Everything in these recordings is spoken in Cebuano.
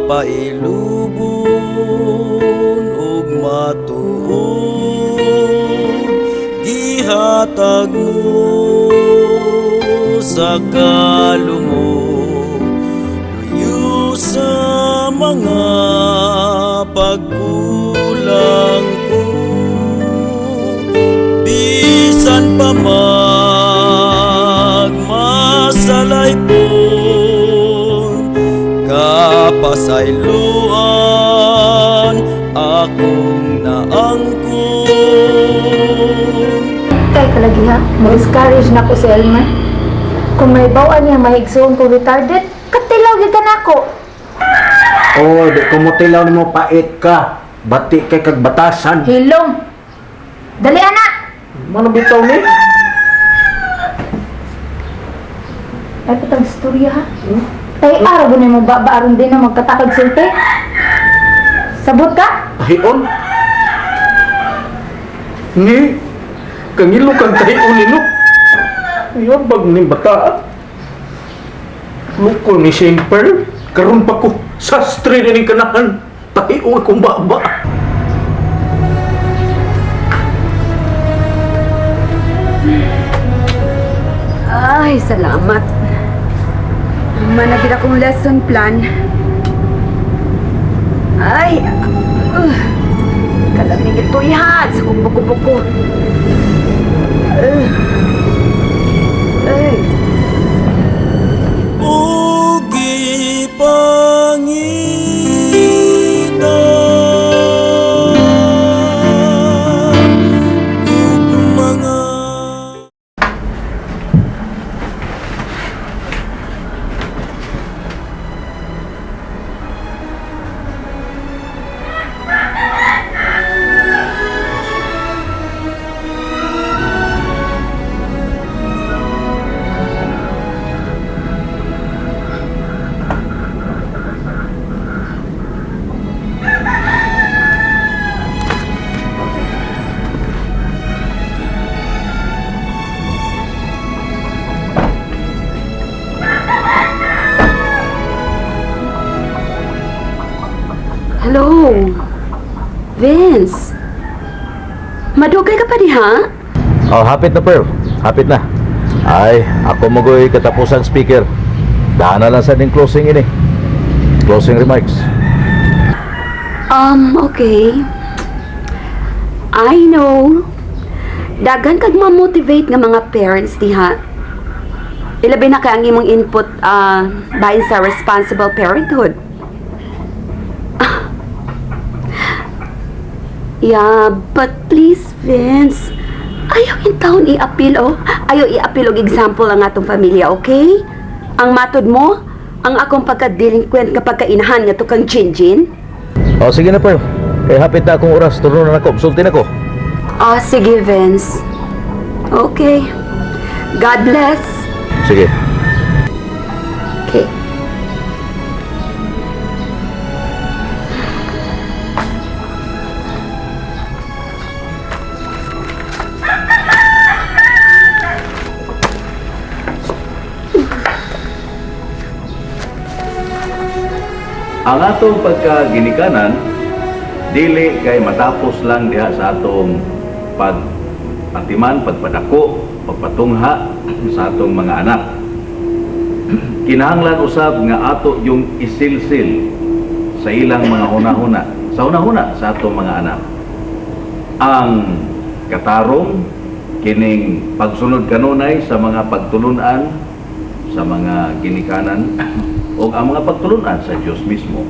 Mapailubon ug matuod, gihatag mo sa kalumo, luyo sa mga pagkulang ko. Bisan pa magmasalaypon, kapasayloan akong naangkon. Kay kalagi ha, mo-discourage na ko si Elmer. Kung may bawaan niya mahigsuon ko retarded, katilaw gyud ka nako. Oh, di ko mo tilaw nimo, pait ka. Bati kay kag batasan. Hilom. Dali ana. Mano bitaw ni? Ay patang istorya ha. Tay araw gud mo ba aron din na magkatakag sulti. Sabot ka? Tahion. Ni kangilo kang tahion nino. Ayon bag ning bata. Lukol ni Shane Pearl. Karon pa ko sastre na ning kanahan. Tahion akong baba. Ay, salamat. Managid akong lesson plan. Ay, kalamig ito ihat sa kong buko-buko. Ay. Ugi pangita ug mga Hello, Vince. Madugay ka pa diha? Oh, hapit na, Pearl. Hapit na. Ay, ako magoy katapusan speaker. Daan na lang sa ning closing ini. Closing remarks. Okay. I know. Daghan kag ma-motivate nga mga parents diha. Ilabi na kay ang imong input bahin sa responsible parenthood. Yeah, but please, Vince, ayaw intawon i-appeal, oh. Ayaw i-appeal og example ang atong pamilya, okay? Ang matod mo, ang akong pagka-delinquent kapag kainahan nga kang Jinjin. Oh, sige na, Pearl. Kay hapit na akong oras. Turno na ako. Sulti na ko. Oh, sige, Vince. Okay. God bless. Sige. Okay. Ang atong pagkaginikanan, dili kay matapos lang diha sa atong pag-atiman, pagpadako, pagpatungha sa atong mga anak. Kinahanglan usab nga ato yung isilsil sa ilang mga hunahuna, sa hunahuna sa atong mga anak. Ang katarong kining pagsunod kanunay sa mga pagtulunan sa mga ginikanan o ang mga pagtulunan sa Dios mismo.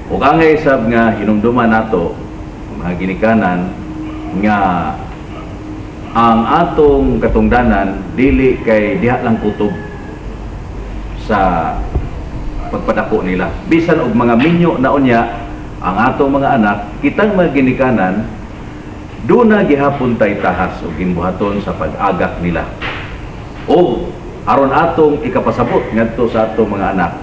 Ug ang isab nga hinumduman nato mga ginikanan nga ang atong katungdanan dili kay diha lang kutob sa pagpadako nila. Bisan og mga minyo na unya ang atong mga anak, kitang mga ginikanan duna gihapon tay tahas og ginbuhaton sa pag-agak nila. O aron atong ikapasabot ngadto sa atong mga anak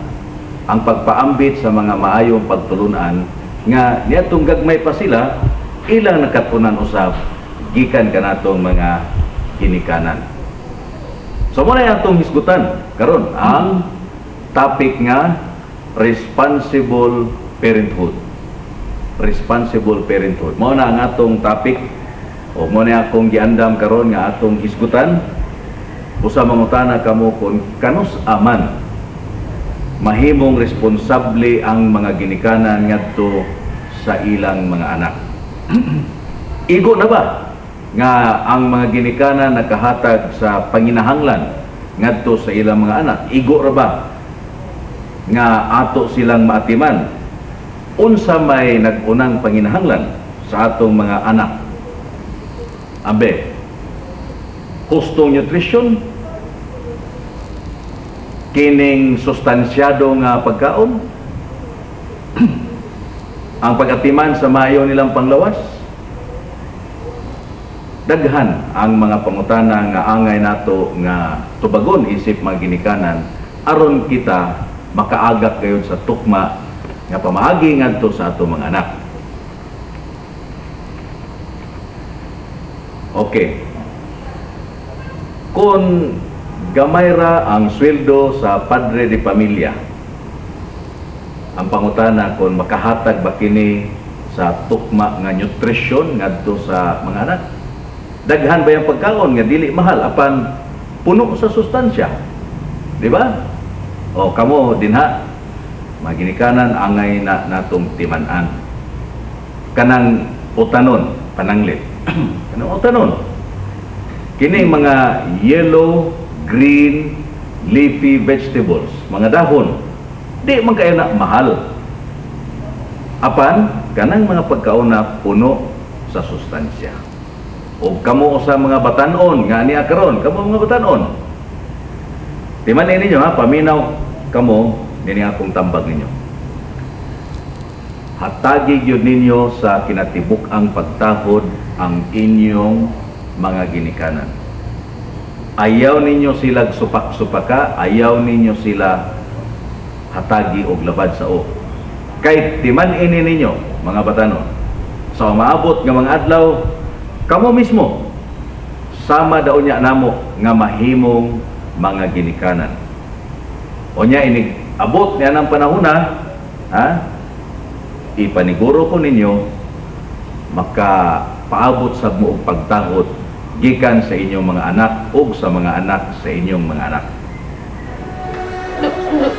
ang pagpaambit sa mga maayong pagtulunan nga niadtong gagmay pa sila ilang nakatunan usab gikan kanatong mga ginikanan. So mo na atong hisgutan karon ang topic nga Responsible parenthood. Responsible parenthood. Mao na ang atong topic o mao na akong giandam karon nga atong hisgutan. Usa, mangutana kamo kung kanus aman mahimong responsable ang mga ginikanan ngadto sa ilang mga anak. Igo na ba nga ang mga ginikanan nakahatag sa panginahanglan ngadto sa ilang mga anak? Igo ra ba nga ato silang maatiman? Unsa may nag-unang panginahanglan sa atong mga anak? Abe, hustong nutrition, kining sustansyado nga pagkaon, ang pag-atiman sa maayo nilang panglawas. Daghan ang mga pangutana nga angay nato nga tubagon isip mga ginikanan aron kita makaagak gayud sa tukma nga pamaagi ngadto sa ato mga anak. Okay. Kung gamay ra ang sweldo sa padre de pamilya, ang pangutana kung makahatag ba kini sa tukma nga nutrisyon ngadto sa mga anak? Daghan ba yung pagkaon nga dili mahal apan puno sa sustansya? Di ba? O kamo dinha, mga ginikanan, angay na natong timan-an. Kanang utanon, pananglit. Kanang utanon. Kini mga yellow, green, leafy vegetables, mga dahon, di man kayo na mahal. Apan kanang mga pagkaon na puno sa sustansya. O kamo sa mga batanon nga niya karon, kamo mga batanon. Timan ninyo ha, paminaw kamo nini akong tambag ninyo. Hatagi gyud ninyo sa kinatibuk-ang pagtahod ang inyong mga ginikanan. Ayaw ninyo sila supak-supaka, ayaw ninyo sila hatagi og labad sa o. Kay timan ini ninyo, mga batanon, sa umaabot nga mga adlaw, kamo mismo sama daw niya namo nga mahimong mga ginikanan. O niya inig abot niya ng panahon na, ha? Ipaniguro ko ninyo makapaabot sa mo og pagtahod gikan sa inyong mga anak ug sa mga anak sa inyong mga anak.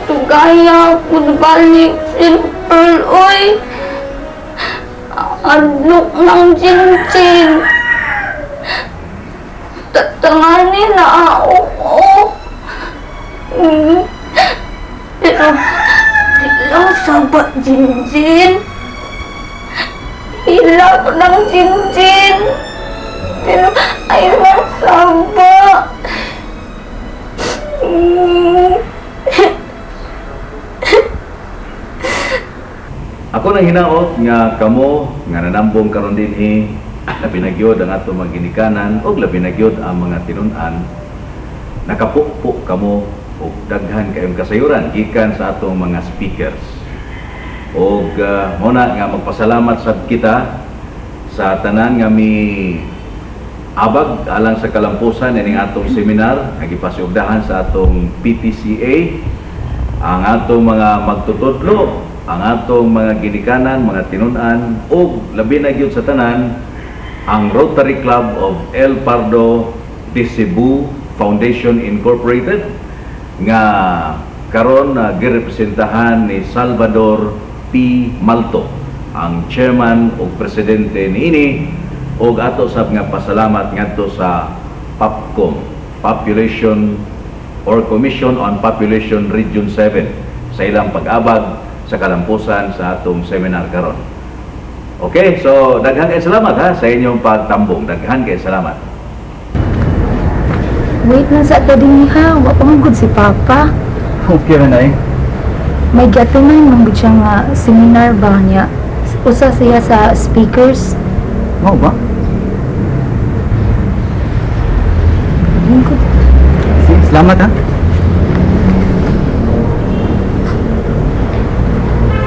Tugaya ko balik simple, oy. Adlok ng chinchin. Tatangani na ako ko. Pero, di lang saba, Jinjin. Hila ko ng Jinjin. Pero, ay lang saba. Ako nang hinaot nga kamo nga nanambong karon dinhi, labi na gyud ang atong mga ginikanan ug labi na gyud ang mga tinun-an, nakapukpok kamo og daghan kayong kasayuran gikan sa atong mga speakers. Og mao na nga magpasalamat sad kita sa tanan nga mi abag alang sa kalampusan ining atong seminar nga gipasiugdahan sa atong PTCA, ang atong mga magtutudlo, ang atong mga ginikanan, mga tinun-an, ug labi na gyud sa tanan ang Rotary Club of El Pardo de Cebu Foundation Incorporated nga karon na girepresentahan ni Salvador P. Malto, ang chairman ug presidente niini, ug ato sab nga pasalamat ngadto sa POPCOM, Population or Commission on Population Region 7, sa ilang pag-abag sa kalampusan sa atong seminar karon. Okay, so daghan kay salamat ha sa inyong pagtambong. Daghan kay salamat. Wait lang sa ato din ha, wa pa man gud si Papa. Okay ra na eh. May giatiman man gud siya nga seminar ba niya. Usa siya sa speakers. Mao ba? Lingkod. Sige, salamat ha.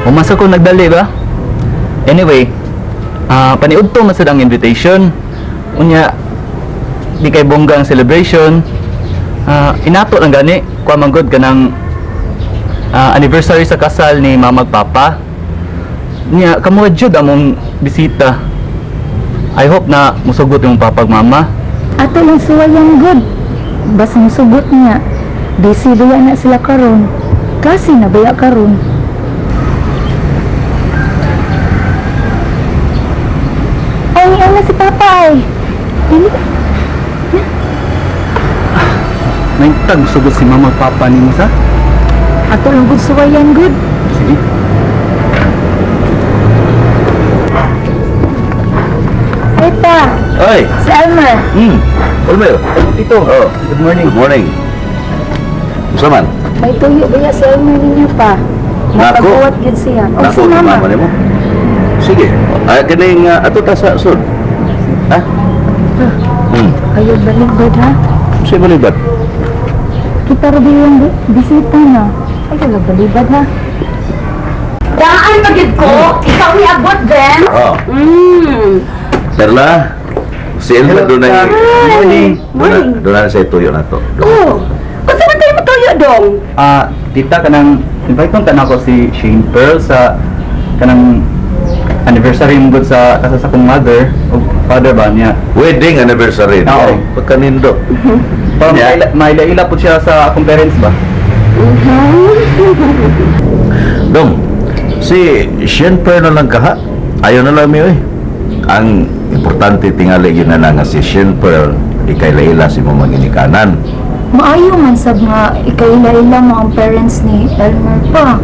Umasa ko nagdali ba? Anyway, paniudto man sad ang invitation. Unya, di kay bongga ang celebration. Inato lang gani, kuha man gud kanang Anniversary sa kasal ni mama ug papa. Nya kamo jud among bisita. I hope na musugot imong papa ug mama. Ato lang suwayan gud. Basta musugot niya. Busy baya na sila karon. Klase na baya karon. Ay, ano si Papa ay. Dili. Naintag musugot si mama ug papa nimo sa? Ato lang gud suwayan gud. Sige. Ay pa, Ay! si Elmer. Olmer. Tito. Oh. Good morning. Good morning. Unsa man? May tuyo baya si Elmer ninyo pa. Nako. Mapagbuhat gid siya. O Nako, si Mama. mama nimo. Sige. Ay kining ato ta sa sud. Ha? Ayaw balibad ha. Sige balibad. Kita ra ba yung bisita na? Ayaw lang balibad ha. Daan pa gyud ko. Ikaw ni abot, Vince. Oh. Perla, si Elmer Hello, doon Ka. Good morning. Morning. Doon na sa tuyo na to. Oh. Unsa man tayo matuyo dong? Tita, kanang invite kong tanako si Shane Pearl sa kanang anniversary mo gud sa kasal sa akong mother o father ba niya. Wedding anniversary. Oo. Ay, pagkanindo. Para Yeah. maila-ila po siya sa akong parents ba? Dong, si Shane Pearl na lang kaha. Ayaw na lang mi oy. Ang importante tingali yun na nga si Shane Pearl ikay laila si mo maginikanan. Maayo man sab nga ikaila-ila mo ang parents ni Elmer pa.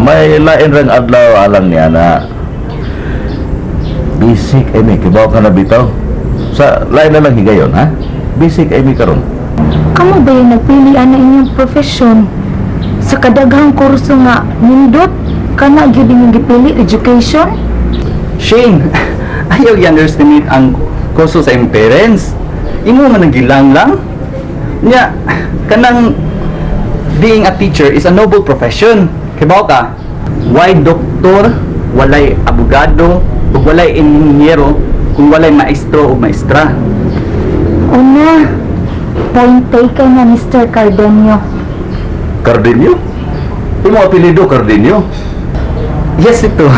May lain rang adlaw alang niya na basic ay may kibaw ka na bitaw. Sa lain na lang higayon, ha? Basic ay may karon. Kamo ba yung nagpili ana inyong profesyon? Sa kadaghang kurso nga nindot kana gyud inyong gipili education? Shane, ayaw i-underestimate ang kurso sa imong parents. Imo man ang gilang lang. Nya, kanang being a teacher is a noble profession. Kibaw ka, why doktor, walay abogado, ug walay inhinyero kung walay maestro o maestra. Una, point taken na Mr. Cardenio. Cardenio? Imo apelyido Cardenio? Yes, ito.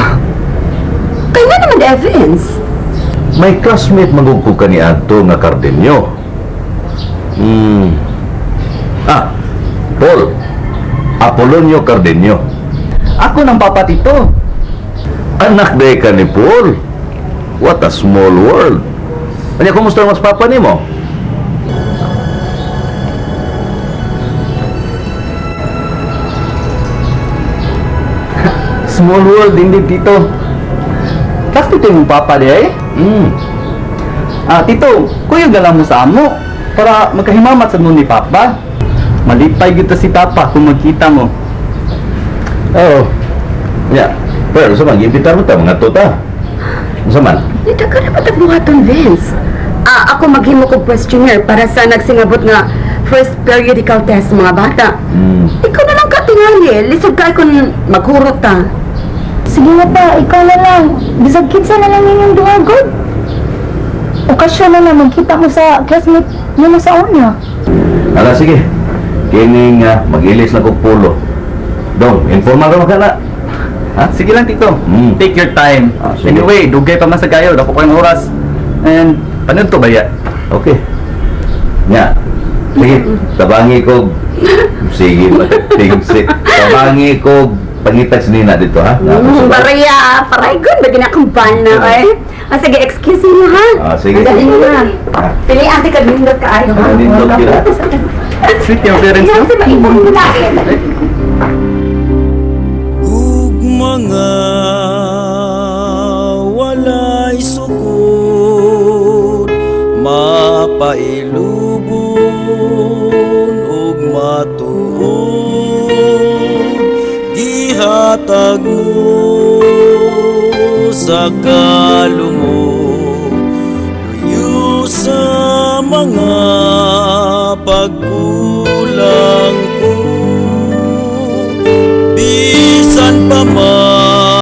Kaya nga naman, Evans. May classmate magugko ka ni Anto nga Cardenio. Paul. Apolonio Cardenio. Ako ng papa tito. Anak day ka ni Paul. What a small world. Anya, kumusta mas papa nimo? Small world indeed, tito. Classmate yung papa di ay. Tito, kuyog na lang mo sa amo para magkahimamat sa nun ni papa. Malipay gyud ta si papa kung magkita mo. Oo. Ya. Pero sa man, imbitar mo ta, mga tuta. Sa man? Hindi ka na patagbuhaton, Vince. Ako maghimo kog questionnaire para sa nagsingabot nga first periodical test mga bata. Ikaw na lang katingali. Lisod ka kung maghurot ta. Sige na pa, ikaw na lang. Bisag kinsa na lang inyong duha gud. Okasyon na lang magkita mo sa classmate nimo sa una. Ala, sige. Kining mag-ilis lang kog pulo. Dong, informal ra ka na. Ha? Sige lang, tito. Take your time. Sige. Anyway, dugay pa man sa kayo. Dako pa yung oras. And, panood to ba ya? Okay. Nya. Sige, tabangi ko. Sige, tingsi. Tabangi ko pangitag nina dito ha. Baraya, paray good. Bagin akong ban na, eh. Sige, excuse me ha. Sige. Ang galing na. Pili ate ka nindot ka ayo ha. Nindot yun. Sweet yung parents Yan no? si maibong lalaki. Ug mga walay sukod mapailubon ug matuod gihatag mo sa kalumo luyo sa mga pagkulang.